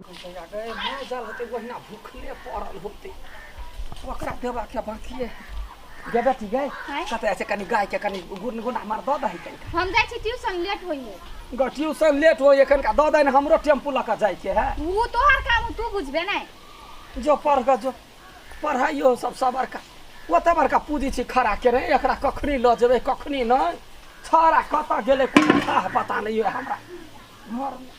गए मजल होते ओहिना भूखले पड़ल होते ओकरा देबा के बाकी है गे बेटी गए कतऽ छै कनी गाय के कनी गुन गुना मार दऽ दही कनी। हम जाइ छी ट्यूशन लेट होई है। ग ट्यूशन लेट होई एखन का दऽ दही हमरो टेम्पू लऽ कऽ जाय के है। उ तोहर काम तू बुझबे नै। जो पढ़ ग जो पढ़ाइयो सब सब बड़का ओते बड़का पूँजी छी खड़ा के रे एकरा कखनी लऽ जेबै कखनी नहि छड़ा कतऽ गेलै कोनो थाह पता नहि है हमरा घर में।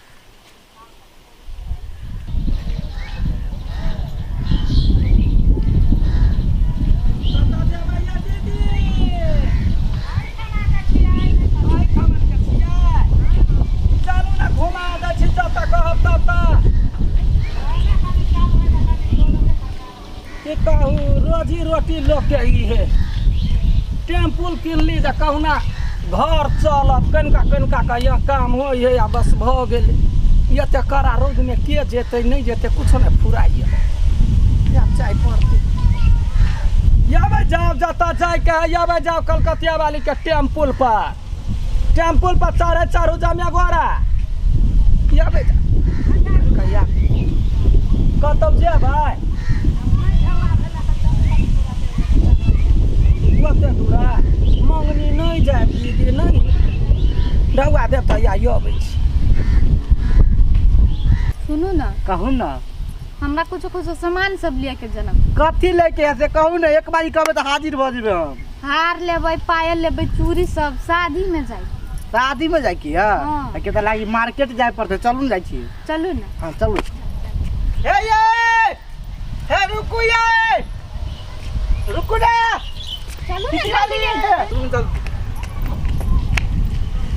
चलू ना घुमा दै छी जब तक कहब तब तक। की कहू रोजी रोटी लोग के ई है टेम्पुल किनली जे कहुना घर चलत कनिका कनिका के यहाँ काम होइ है आ बस भऽ गेलै। एते कड़ा रौदमे के जेतै नहि जेतै कुछो नहि फुराइए। आब जाय पड़तै। यबै जाओ जतऽ जायके है यबै जाओ कलकतिया वाली के टेम्पुल पर। टेम्पुल पर चढ़े चढ़ू जमिया गोरा यबै कहिया कतौ जेबै ओते दूरा मंगनी नहीं जाय दीदी नहीं रौआ देव तऽ आइयो अबै छी। सुनू ना कहू ना हमरा कुछ कुछ सामान सब लिए के जनम। कथी लेके है से कहू ना एक बारी कहबै तऽ हाजिर भऽ जेबै हम। हार लेबै पायल लेबै चूड़ी सब शादी में जाय। शादी में जाय की है के तऽ लागी मार्केट जाय पड़तै। चलू ने जाइ छी। चलू ना। हाँ चलू। हे ये हे रुकू ये रुकू ना चलू ना जल्दी।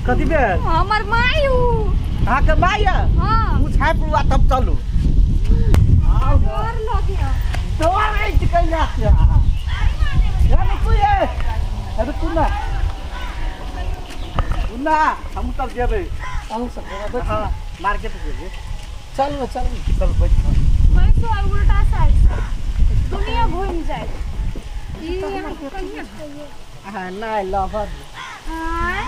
कथी भेल? हमर माय उ। अहाँके माय है? हाँ। उ छापि लू आ तब चलू। डर लगे डर अछि कैला से अहाँ। हे रुकू ये रुकू ना ना हम तब जेबै। अहूँ सब जेबै? हाँ मार्केट जेबै। चलू चलू चलू बैठ। बैठो आ उल्टा साइड दुनिया घूम जाए। ई यहाँ कहिया हाँ नहीं लभर हाँ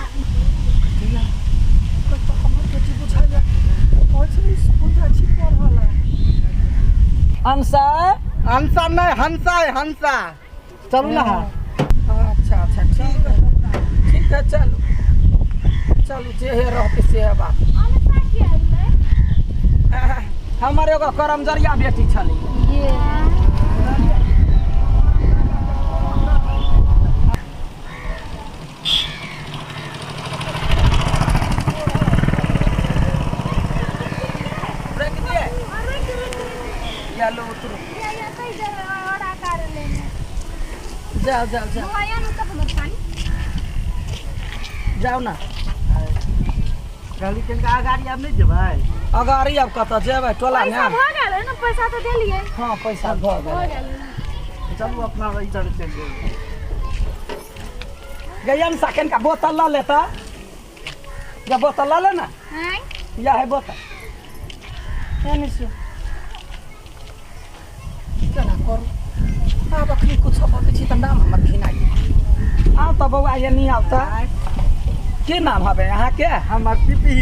तो हमर बेटी बुझाइए कहै छलै स्कूल जाइ छी पढ़ऽ लए। अंसा अंसा नहीं हंसा है हंसा। चलू ना। अच्छा अच्छा ठीक है ठीक है चलू चलू जे हे रहते से है बात। अंसा के है? हमर एगो करमजरिया बेटी छलै। ये ब्रेक दिए या लो उतरो। या सही जगह और आकार लेने। जाओ जाओ जाओ आया न तब हमर पानी जाओ ना। कहली कनिका अगाड़ी आब नहि जेबै? अगाड़ी आब कतऽ जेबै टोला में? पैसा भऽ गेल ना पैसा तो देलिए। हाँ पैसा भऽ गेल। चलू अपना इधर चलि जेबै। गैयन साकन का बोतल ल लेता या बोतल ल ले ना। हां या है बोतल एने से केना करू आब अखनी कुछो बजै छी तऽ नाम हमर घिनाइ। आउ तऽ बौआ एनी आउ तऽ। की नाम हवे अहाँके? हमर पिपी।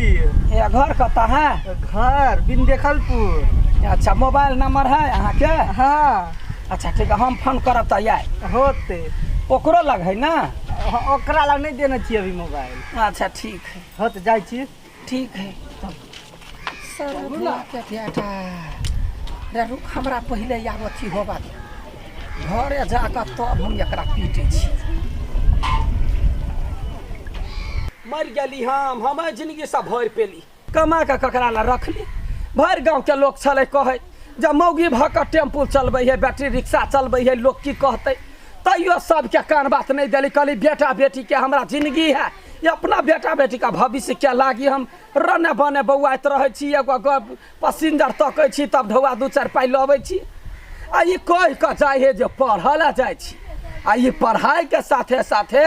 ये घर कतऽ है? घर बिंदेखलपुर। अच्छा मोबाइल नंबर है अहाँके? हाँ। अच्छा ठीक है हम फोन करब तऽ आय होते। ओकरो लग है ना? ओकरा लग नहीं देने छियै अभी मोबाइल। अच्छा ठीक है होते जाइ छी। ठीक है तब सर के बेटा रे रुक हमरा पहिले आब अथी होबा दे घरे जाकऽ तब हम एकरा पीटै छी। मरि गेली हम जिंदगी से भरि पेली कमा कऽ ककरा लए रखली। भरि गाँवके लोक छलै कहै जे मौगी भऽ कऽ टेम्पू चलबै है बैटरी रिक्शा चलबै है लोक की कहतै। तैयो सबके कान बात नहीं देली। कहली बेटा बेटी के हमरा जिंदगी है ये अपना बेटा बेटी का भविष्य के लागी हम रने बने बौआइत रहै छी एगो पसिंजर तकै छी तब ढौआ दू चारि पाइ लबै छी। आ ई कहि कऽ जाइ है जे पढ़ऽ लए जाइ छी आ ई पढ़ाई के साथे साथे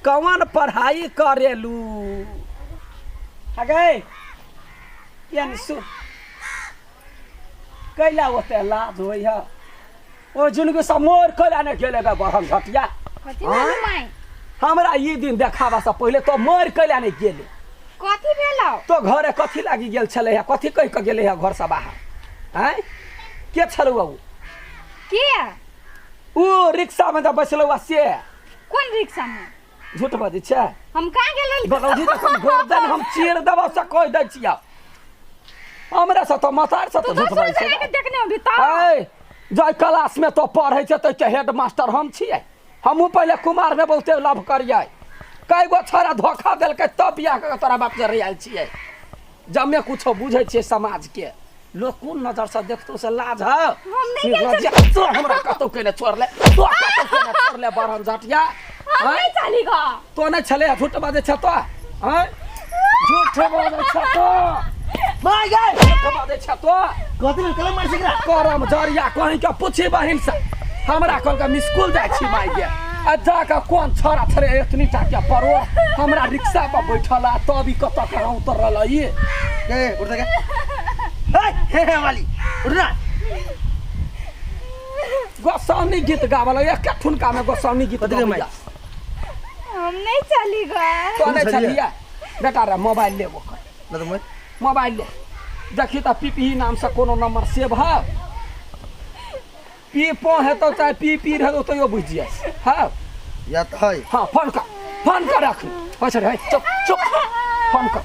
कौन पढ़ाई करेलू। गए यानी सुन कैला ओते लाज होइ है ओ जिनगी से मोर कैला नहि गेलै गे बड़हम घटिया। हमरा ई दिन देखाबा से पहिले तो मोर कैला नहि गेलै। कथी भेलौ? तो घरे कथी लागी गेल छलै है कथी कहि कऽ गेलै है घर से बाहर? आँय के छलौ उ? के? उ रिक्शा में जब बैसलौ आ से। कोन रिक्शा में? झूठ बजै छै? हम कहाँ गेल रही? बगौजी तऽ कम गर्दन हम चीर देबौ से कहि दै छियौ। हमरा से तऽ मतार से तू तऽ झूठ दोसर बजै छै। जगह के देखने होबी तब। ऐ जाहि क्लास में तो पढ़ै छै ताहिके हेड मास्टर हम छियै। हमहूँ पहिले कुमार में बहुते लभ करियै, कई गो छोरा धोखा देलकै तब बियाह कऽ के तोरा बाप जरे आयल छियै। जमे कुछो बुझै छियै समाज के लोग कोन नजर से देखतो से लाज हौ। हम नहि गेल निर्लज्ज, तो हमरा कतौ केने छोड़ले, तो कतौ केने छोड़ले बरन झटिया। हम आँय? नहि चली ग। तो नहि छले, झूठ बाजै छ तो? आँय? झूठ बाजै छ तो? माय गए। झूठ बाजै छ तो? कथी लेल कलम मारि सकरा? करम जरिया कहीं के पूछी बहिन से। हमरा कहलकै हम स्कूल जाइ छी माय गे, आ जाके कोन छोरा छलै एतनी टा के परोड़ हमरा रिक्शा पर बैठल आ तब ई कतऽ के उतरल ई। ए उठ के। हे हे हे वाली उठ ना। गोसाउनी गीत गावल एक ठुनका में गोसाउनी गीत कथी के माय? गाबैया। हम नहीं चली ग। तो नहीं छलियै? छलियै बेटा रे, मोबाइल ले ओकर। ना तो मोबाइल। मोबाइल ले देखी तऽ पीपी नाम से कोनो नंबर सेव है? पी पो हेतौ चाहे पी पी हेतौ तैयो बुझि जाइ। हाँ या तऽ है। हाँ फोन कर, फोन कर रख। अच्छा रे, चुप चुप फोन कर।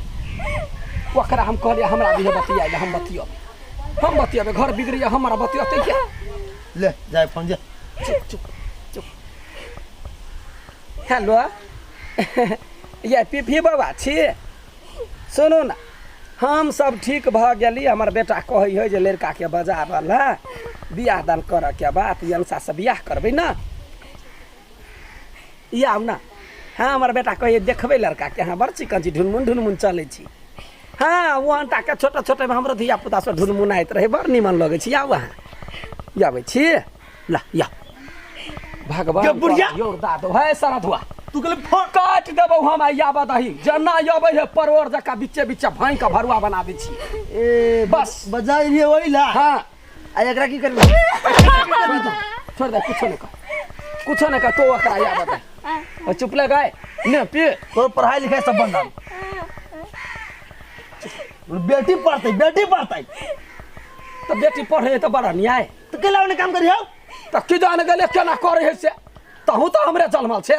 ओकरा हम कहलियै हमरा दिहे बतियाइ लए, हम बतियबै, हम बतियबै, घर बिगड़ैया हमरा बतियतै किया? ले जाय फोन जा। चुप चुप चुप। हेलो ये पीपी बाबा छी? सुनू ने, हम सब ठीक भऽ गेली। हमर बेटा कहै है जे लड़काके बजाबऽ लए, बियाह दान करऽके बात, यंसा से बियाह करबै ने। ई आउ ने। हाँ हमर बेटा कहै देखबै लड़काके, अहाँ बड़ चिकन छी, ढुनमुन ढुनमुन चलै छी। हाँ ओ अंटाके छोटे छोटेमे हमरो धियापुता सब ढुनमुनाइत रहै, बड़ निमन लगै छी। आउ अहाँ, अबै छी ल या भगवान गे बुढ़िया। Your दादो है सरधुआ। तू कहले फोन काटि देबौ हम आइ आबऽ दही, जेना अबै है परोड़ जकाँ बिच्चे बिच्चे भाँइ के भरुआ बना दै छी। ए बस। बजाइ रहिए ओहि ला। हाँ आ एकरा की करबी? छोड़ दे, कुछो नहीं कर, कुछो नहीं कर, तो ओकरा आबऽ दही। ओ चुप लग गए ने पी। तोर पढ़ाई लिखाई सब बंद। बेटी पढ़तै, बेटी पढ़तै। तऽ बेटी पढ़े तऽ बड़ा न्याय। तऽ कैला ओने काम करियौ? तऽ की जान गेलै केना करै है से, तहूँ तऽ हमरे जन्मल छै।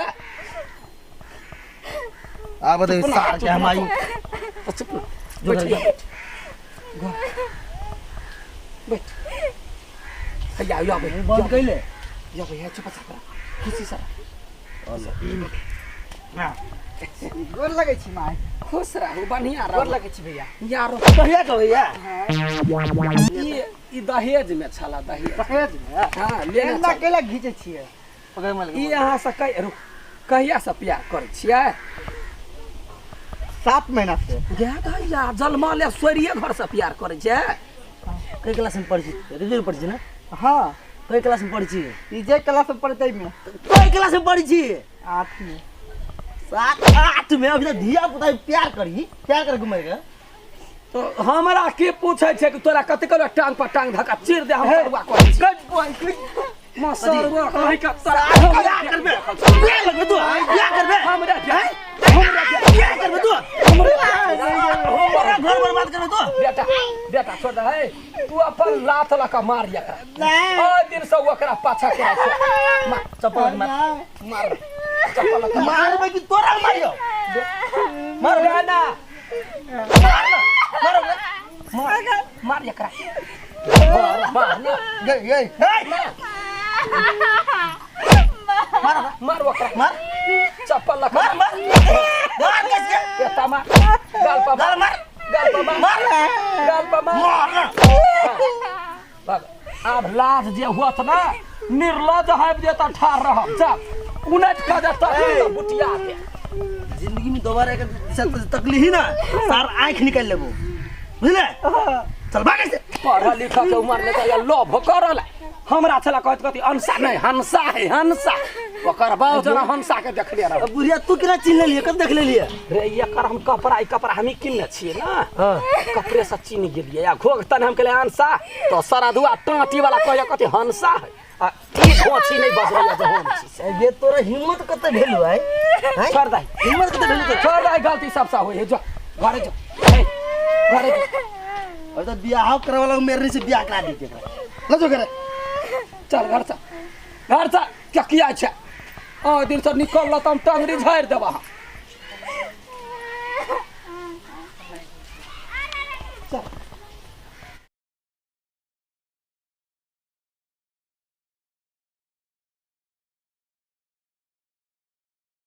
आब तऽ चुप ना, सार के चुप हम ना, आई। तऽ चुप ना, बैठ बैठ बैठ। हैया या बैठ बंद कैले। या भैया चुप चाप खुशी सर। गोर लगै छी माय। खुश रहू, बढ़िया गोर रहू। लगै छी भैया। यारो कहिया के भैया? ई ई दहेज में छला, दहेज। दहेज में? हाँ, लेने एना छला। कैला घीचै छियै? पकड़ मार। ई अहाँ से कहि रुक, कहिया से प्यार करै छियै? 7 महीना से। गे भैया जन्मले सोरिये घर से प्यार करै छै। कई क्लास में पढ़ै छी? रेडियो में पढ़ै छी ना? हाँ। कई क्लास में पढ़ै छी? ई जे क्लास में पढ़तै में। कई क्लास में पढ़ै छी? 8 में। 7 8 में अभी तो धिया पुता प्यार करी, प्यार कर घुमै के। तो हमरा की पूछै छै कि तोरा कतेक टांग पर टांग धक्का चीर दे हम तरुआ करै छी। मसरुआ कहि के तोरा बियाह करबे, बियाह लगबे तू, बियाह करबे। हमरा हैं? बियाह करबे तू। हमरा घर बर्बाद करबे तू। बेटा बेटा छोड़ दे है, तू अपन लात लऽ कऽ मार एकरा। ओहि दिन से ओकरा पाछा करै छै। मार चप्पल मार। मार चप्पल लऽ कऽ मारबे कि तोरा मारियो? मार ना। मार ना, मार ओकरा। मार मार एकरा। मार ना। गई गई। मार मार ओकरा। मार चप्पल लऽ कऽ मार मार मार कैसे? एता मार। गाल पर गाल मार। गाल पर मार। मार। गाल पर मार। मार ना। भाग। आब लाज जे होत ना, निर्लज हबि जे तऽ ठाढ़ रहब। जा उनटि कऽ जे तखन तऽ बुटिया के। जिंदगी में दोबारा एकर तकली ही ना सार आँख निकाल लेबो, बुझले? चल भाग ऐसे। पढ़ल लिखल के उमर में तऽ लोभ करल हमरा छला कहत कहती अनसा नहीं हंसा है हंसा। ओकर बाप जना हंसा के देखले रह। अब बुढ़िया तू केना चिन्ह लेलिए, कब देख लेलिए? रे एकर हम कपड़ा ई कपड़ा हमी किनने छियै ना। हाँ। कपड़े से चिन्ह गेलिए। आ घोघ तन हम कहलिए हंसा तो सरधुआ टाँटी वाला कहै कथी हंसा है। आ ई घोची नहीं बजरैया जे हम छी से। ये तोरा हिम्मत कते भेलु है? हैं? छोड़ दे। हिम्मत कते भेलु तोरा? छोड़ दे, गलती सबसे होय है। जो घरे जो। हे, घरे जो। और तो बियाह करे वाला मेरे से बियाह करा दी एकरा ल जो करे चल घर चल घर चल क्या किया छै ओ दिन से निकल त हम टंगरी झाड़ि देबा चल।